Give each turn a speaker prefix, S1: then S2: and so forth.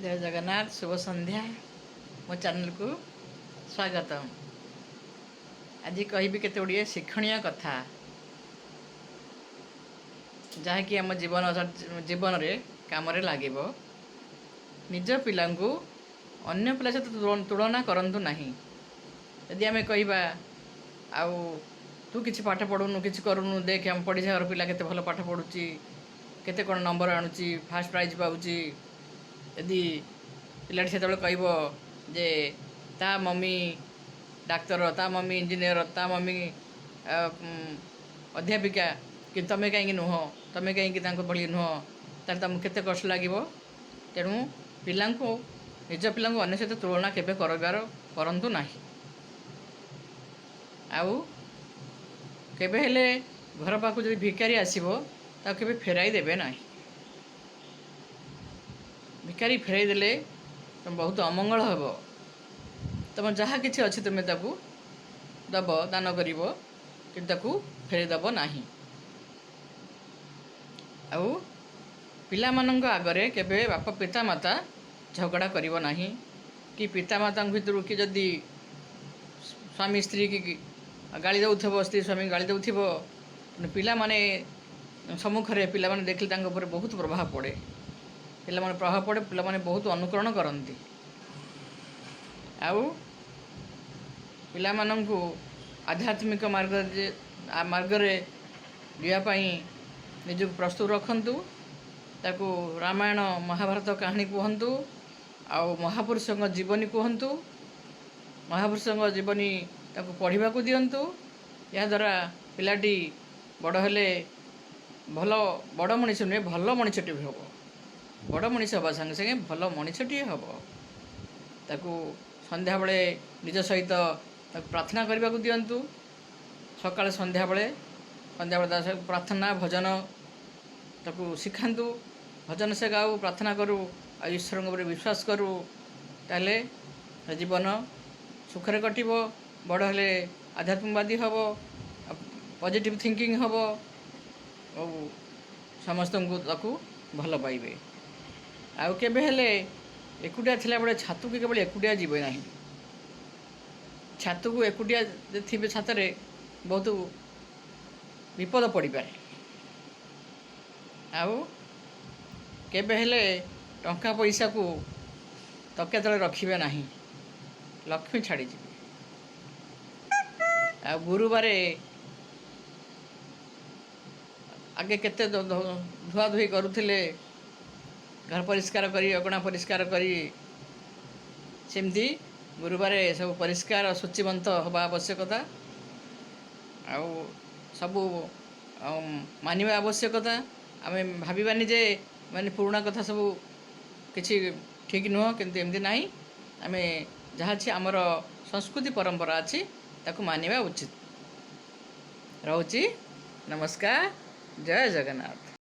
S1: ଜୟ ଜଗନ୍ନାଥ, ଶୁଭ ସନ୍ଧ୍ୟା। ମୋ ଚ୍ୟାନେଲକୁ ସ୍ୱାଗତମ। ଆଜି କହିବି କେତେ ଗୁଡ଼ିଏ ଶିକ୍ଷଣୀୟ କଥା, ଯାହାକି ଆମ ଜୀବନରେ କାମରେ ଲାଗିବ। ନିଜ ପିଲାଙ୍କୁ ଅନ୍ୟ ପିଲା ସହିତ ତୁଳନା କରନ୍ତୁ ନାହିଁ। ଯଦି ଆମେ କହିବା, ଆଉ ତୁ କିଛି ପାଠ ପଢ଼ୁନୁ, କିଛି କରୁନୁ, ଦେଖ ଆମ ପଡ଼ିଶା ଘର ପିଲା କେତେ ଭଲ ପାଠ ପଢ଼ୁଛି, କେତେ କ'ଣ ନମ୍ବର ଆଣୁଛି, ଫାର୍ଷ୍ଟ ପ୍ରାଇଜ୍ ପାଉଛି। ଯଦି ପିଲାଟି ସେତେବେଳେ କହିବ ଯେ ତା ମମି ଡାକ୍ତର, ତା ମମି ଇଞ୍ଜିନିୟର, ତା ମମି ଅଧ୍ୟାପିକା, କିନ୍ତୁ ତମେ କାହିଁକି ନୁହଁ, ତମେ କାହିଁକି ତାଙ୍କ ଭଳି ନୁହଁ, ତାହେଲେ ତମକୁ କେତେ କଷ୍ଟ ଲାଗିବ। ତେଣୁ ପିଲାଙ୍କୁ, ନିଜ ପିଲାଙ୍କୁ ଅନ୍ୟ ସହିତ ତୁଳନା କେବେ କରନ୍ତୁ ନାହିଁ। ଆଉ କେବେ ହେଲେ ଘର ପାଖକୁ ଯଦି ଭିକାରୀ ଆସିବ, ତାକୁ କେବେ ଫେରାଇ ଦେବେ ନାହିଁ। ଭିକାରୀ ଫେରାଇ ଦେଲେ ତମ ବହୁତ ଅମଙ୍ଗଳ ହେବ। ତମ ଯାହା କିଛି ଅଛି ତୁମେ ତାକୁ ଦେବ, ଦାନ କରିବ, କିନ୍ତୁ ତାକୁ ଫେରାଇ ଦେବ ନାହିଁ। ଆଉ ପିଲାମାନଙ୍କ ଆଗରେ କେବେ ବାପା, ପିତାମାତା ଝଗଡ଼ା କରିବ ନାହିଁ କି ପିତାମାତାଙ୍କ ଭିତରୁ କି ଯଦି ସ୍ୱାମୀ ସ୍ତ୍ରୀ କି ଗାଳି ଦେଉଥିବ, ସ୍ତ୍ରୀ ସ୍ୱାମୀ ଗାଳି ଦେଉଥିବ, ତେଣୁ ପିଲାମାନେ ସମ୍ମୁଖରେ, ପିଲାମାନେ ଦେଖିଲେ ତାଙ୍କ ଉପରେ ବହୁତ ପ୍ରଭାବ ପଡ଼େ। ପିଲାମାନେ ପ୍ରଭାବ ପଡ଼େ, ପିଲାମାନେ ବହୁତ ଅନୁକରଣ କରନ୍ତି। ଆଉ ପିଲାମାନଙ୍କୁ ଆଧ୍ୟାତ୍ମିକ ମାର୍ଗରେ ଯିବା ପାଇଁ ନିଜକୁ ପ୍ରସ୍ତୁତ ରଖନ୍ତୁ। ତାକୁ ରାମାୟଣ, ମହାଭାରତ କାହାଣୀ କୁହନ୍ତୁ ଆଉ ମହାପୁରୁଷଙ୍କ ଜୀବନୀ କୁହନ୍ତୁ। ମହାପୁରୁଷଙ୍କ ଜୀବନୀ ତାକୁ ପଢ଼ିବାକୁ ଦିଅନ୍ତୁ। ଏହାଦ୍ୱାରା ପିଲାଟି ବଡ଼ ହେଲେ ଭଲ ବଡ଼ ମଣିଷ ନୁହେଁ, ଭଲ ମଣିଷଟିଏ ବି ହେବ। ବଡ଼ ମଣିଷ ହେବା ସାଙ୍ଗେ ସାଙ୍ଗେ ଭଲ ମଣିଷଟିଏ ହେବ। ତାକୁ ସନ୍ଧ୍ୟାବେଳେ ନିଜ ସହିତ ତାକୁ ପ୍ରାର୍ଥନା କରିବାକୁ ଦିଅନ୍ତୁ। ସକାଳେ, ସନ୍ଧ୍ୟାବେଳେ, ସନ୍ଧ୍ୟାବେଳେ ତା ସହିତ ପ୍ରାର୍ଥନା, ଭଜନ ତାକୁ ଶିଖାନ୍ତୁ। ଭଜନ ସେ ଗାଉ, ପ୍ରାର୍ଥନା କରୁ ଆଉ ଈଶ୍ୱରଙ୍କ ଉପରେ ବିଶ୍ୱାସ କରୁ, ତାହେଲେ ଜୀବନ ସୁଖରେ କଟିବ। ବଡ଼ ହେଲେ ଆଧ୍ୟାତ୍ମିକବାଦୀ ହେବ, ପଜିଟିଭ୍ ଥିଙ୍କିଂ ହେବ ଆଉ ସମସ୍ତଙ୍କୁ ତାକୁ ଭଲ ପାଇବେ। ଆଉ କେବେ ହେଲେ ଏକୁଟିଆ ଥିଲାବେଳେ ଛାତକୁ କେବଳ ଏକୁଟିଆ ଯିବେ ନାହିଁ। ଛାତକୁ ଏକୁଟିଆ ଯଦି ଥିବେ, ଛାତରେ ବହୁତ ବିପଦ ପଡ଼ିପାରେ। ଆଉ କେବେ ହେଲେ ଟଙ୍କା ପଇସାକୁ ତକିଆ ତଳେ ରଖିବେ ନାହିଁ, ଲକ୍ଷ୍ମୀ ଛାଡ଼ିଯିବେ। ଆଉ ଗୁରୁବାରେ ଆଗେ କେତେ ଧୁଆଧୁଇ କରୁଥିଲେ, ଘର ପରିଷ୍କାର କରି, ଅଗଣା ପରିଷ୍କାର କରି, ସେମିତି ଗୁରୁବାରେ ସବୁ ପରିଷ୍କାର ଶୁଚିବନ୍ତ ହେବା ଆବଶ୍ୟକତା ଆଉ ସବୁ ମାନିବା ଆବଶ୍ୟକତା। ଆମେ ଭାବିବାନି ଯେ ମାନେ ପୁରୁଣା କଥା ସବୁ କିଛି ଠିକ୍ ନୁହଁ, କିନ୍ତୁ ଏମିତି ନାହିଁ। ଆମେ ଯାହା ଅଛି, ଆମର ସଂସ୍କୃତି ପରମ୍ପରା ଅଛି, ତାକୁ ମାନିବା ଉଚିତ ରହୁଛି। ନମସ୍କାର, ଜୟ ଜଗନ୍ନାଥ।